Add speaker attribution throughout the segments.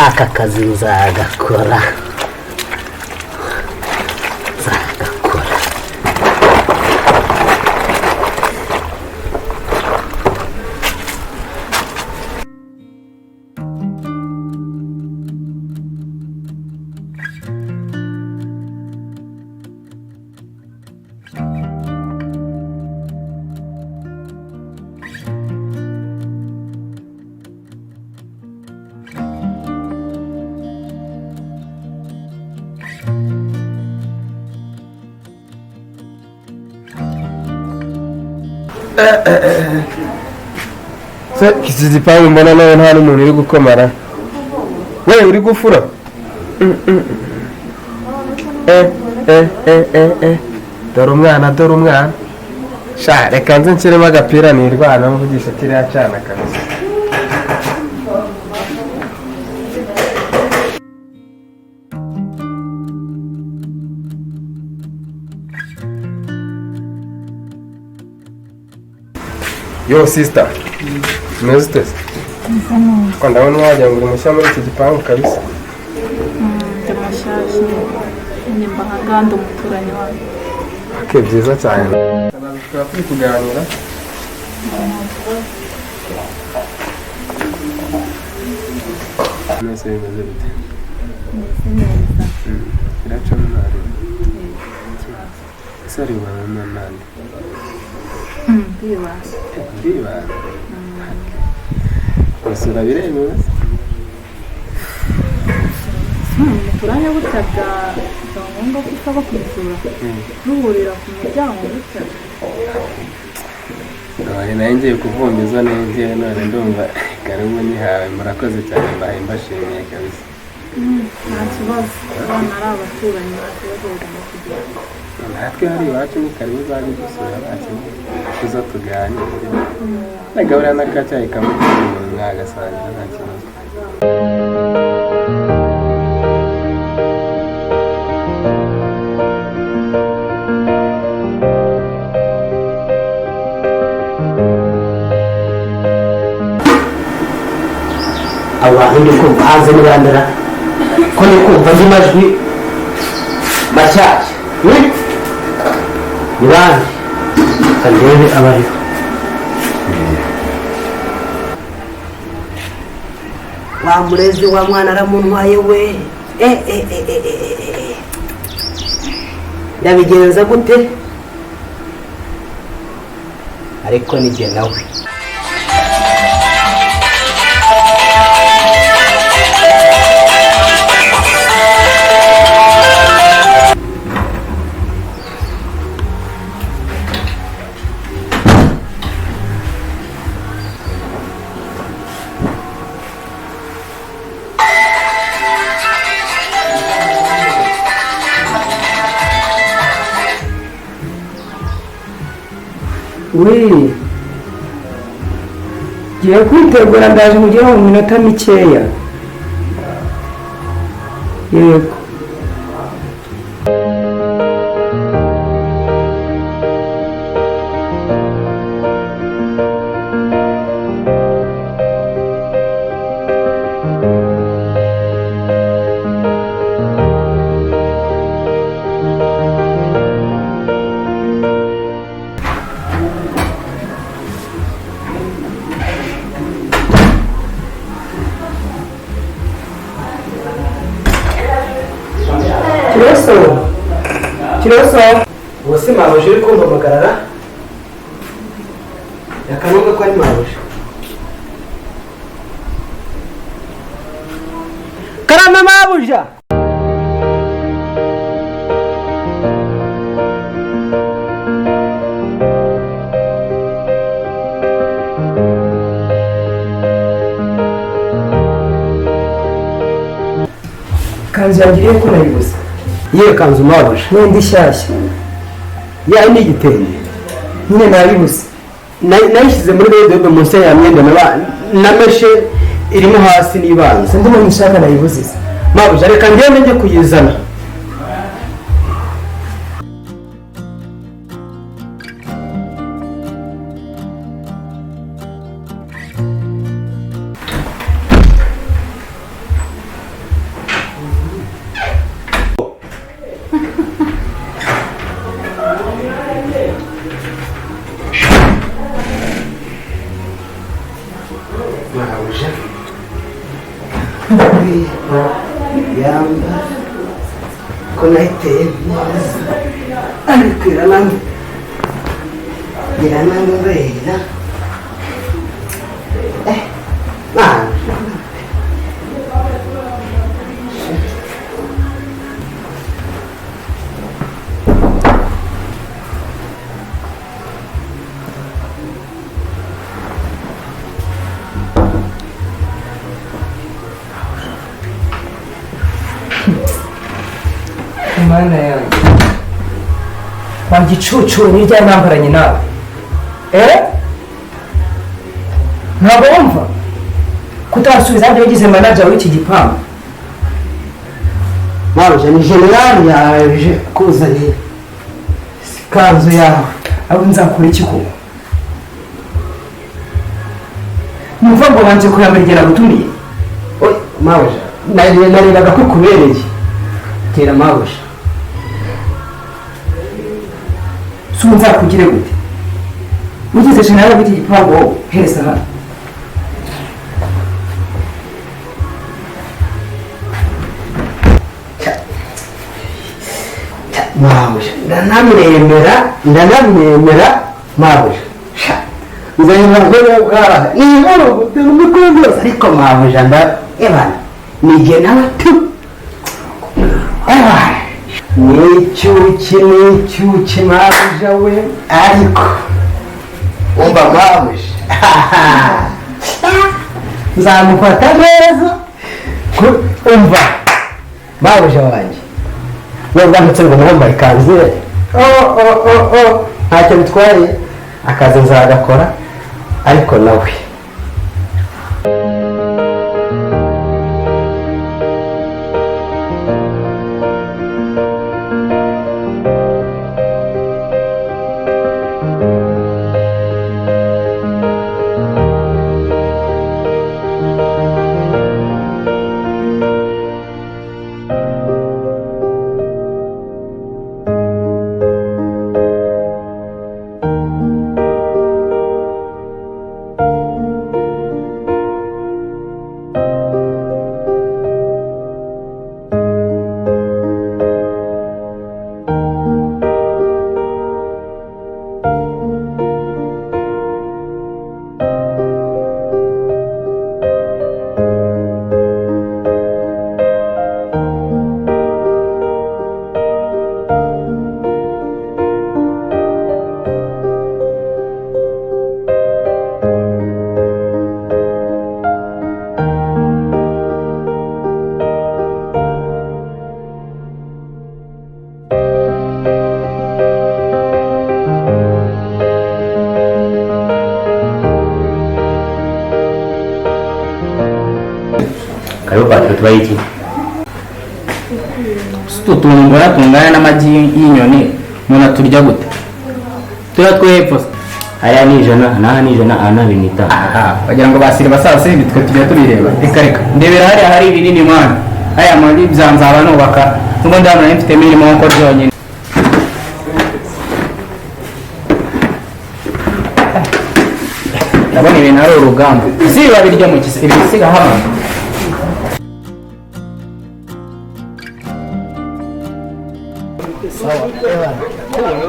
Speaker 1: Aka kazi nzagakora, nzagakora.
Speaker 2: Se iki gipangu mbona nawe nta n'umuntu uri gukomara. We uri gufura? Dore umwana, dore umwana. Sha reka nze nshyiremo agapira nirwana mvugisha kiriya cyana kabisa. Yo sister, umeze ute? Ko ndabona wagira ngo uri mushya muri iki gipangu kabisa.
Speaker 3: Ndi mushyashya nyine, mba ahaganda umuturanyi wawe.
Speaker 2: Okay, byiza cyane. Tukaba turi kuganira. Mwese bimeze bite?
Speaker 3: Meze neza.
Speaker 2: Iracamo ntari. Ese ari ubana nande?
Speaker 3: Ndibana.
Speaker 2: Ndibana. Gusura biremewe se?
Speaker 3: Umuturanye gutya byaba ngombwa ko usaba kumusura, duhurira ku muryango gutya.
Speaker 2: None nayo ngiye kuvumba izo nengeye, none ndumva karibu nyihawe. Murakoze cyane, mbaye mbashimiye kabisa.
Speaker 3: Nta kibazo, abana ari abaturanyi nta kibazo bagomba kugira.
Speaker 2: Natwe hari iwacu ni karibu, uzajye dusura nta kibazo, tuza tuganire. Nagabura n'akacyayi kamwe mwagasangira nta kibazo.
Speaker 1: Abantu ndi kumva hanze nibandara ko ndi kumva andi majwi mashyashya. Ni bande? Reka ndebe abariho. Wa murezi wa mwana aramuntwaye we. Ndabigenza gute? Ariko ni jye nawe.
Speaker 4: Oui. Ngiye kwitegura, ndaje mugere mu minota mikeya. Yego. Kiroso, Kiroso, uwo si mabuja uri kumpamagarara? Yakanumva ko ari mabuja. Karame mabuja! Ikanzu yanjye irihe ko nayibuze?
Speaker 1: Yewe kanzu mabuja.
Speaker 4: N'indi shyashya.
Speaker 1: Yayi ni igitenge.
Speaker 4: Nyine nayibuze.
Speaker 1: Nayishyize muri redodo munsi ya myenda nameshe irimo hasi n'ibanze.
Speaker 4: Sindi umuntu ushaka nayibuze se.
Speaker 1: Mabuja reka ngende njye kuyizana. Mabuja yamba ko nayiteye neza ariko iranambera. Mabuja
Speaker 4: Mana yanjye, wa gicucu ni rya nambaranye nawe, ntabwo wumva kutansubiza njye wagize manager w'iki gipangu.
Speaker 1: Mabuja ni generali yaje kuzanira ikanzu yawe.
Speaker 4: Abo nzakora iki koko? Numva ngo banje kuyambara igihe nagutumiye.
Speaker 1: Mabuja narebaga ko ikubereye. Tera mabuja.
Speaker 4: Si ubu nzakugire gute? Ugize generali w'iki gipangu wowe, hereza hano.
Speaker 1: Mabuja ndanamwemera mabuja. Nzanye umugore bwaraha ni inkuru umukuru rwose ariko mabuja ebana nijye nawe tu ebana ni icyuki mabuja we ariko umva mabuja nzamufata neza umva mabuja wanjye nubwo ndetse ngo mwambaye ikanzu ye ntacyo bitwaye akazi nzagakora ariko nawe
Speaker 5: Karibu Patro, tubaye iki? Utu tuntu mbona tungana n'amagi y'inyoni umuntu aturya gute? Turiya two hepfo hariya ni 100, n'aha ni 100, aha ni 25.
Speaker 2: Aha, wagira ngo basiriba saa sita twe tujya tubireba. Reka reka. Ndebera hariya hari ibinini mwana. Hariya muri bya nzaba nubaka. Nubwo ndabona mfite mirimo nko byonyine. Ndabona ibintu ari urugamba. Si babirya mu kisi, ibisiga hano.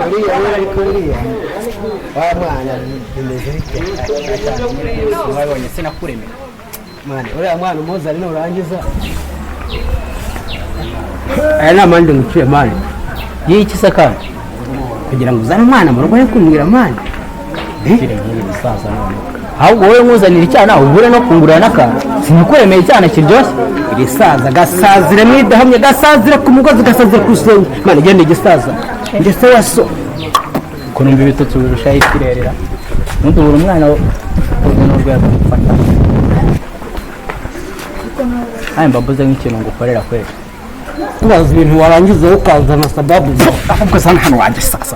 Speaker 1: Uriya ariko uriya wa mwana bimeze bite?
Speaker 2: Wabonye sinakuremera.
Speaker 1: Mwana uriya mwana umuzane nurangiza. Aya ni amande nguciye mani. Y'iki se kandi? Kugira ngo uzane umwana mu rugo yo kumbwira mani.
Speaker 2: Kire nk'ibi bisaza none.
Speaker 5: Ahubwo wowe nkuzanira icyana ubure no kungurira n'akantu, sinakuremeye icyana kiryoshye.
Speaker 1: Irisaza gasazire mwidahomye, gasazire ku mugozi, gasazire ku rusenge. Mana, igenda igisaza ndetse wa so.
Speaker 5: Ko numva ibitotsi birushaho ikirerera, ntudubure umwana urwo ni urwego gufata. Kandi mbabuze nk'ikintu ngukorera kweli.
Speaker 1: Kubaza ibintu warangiza ukazana sababu, ahubwo zana hano wanjye sasa.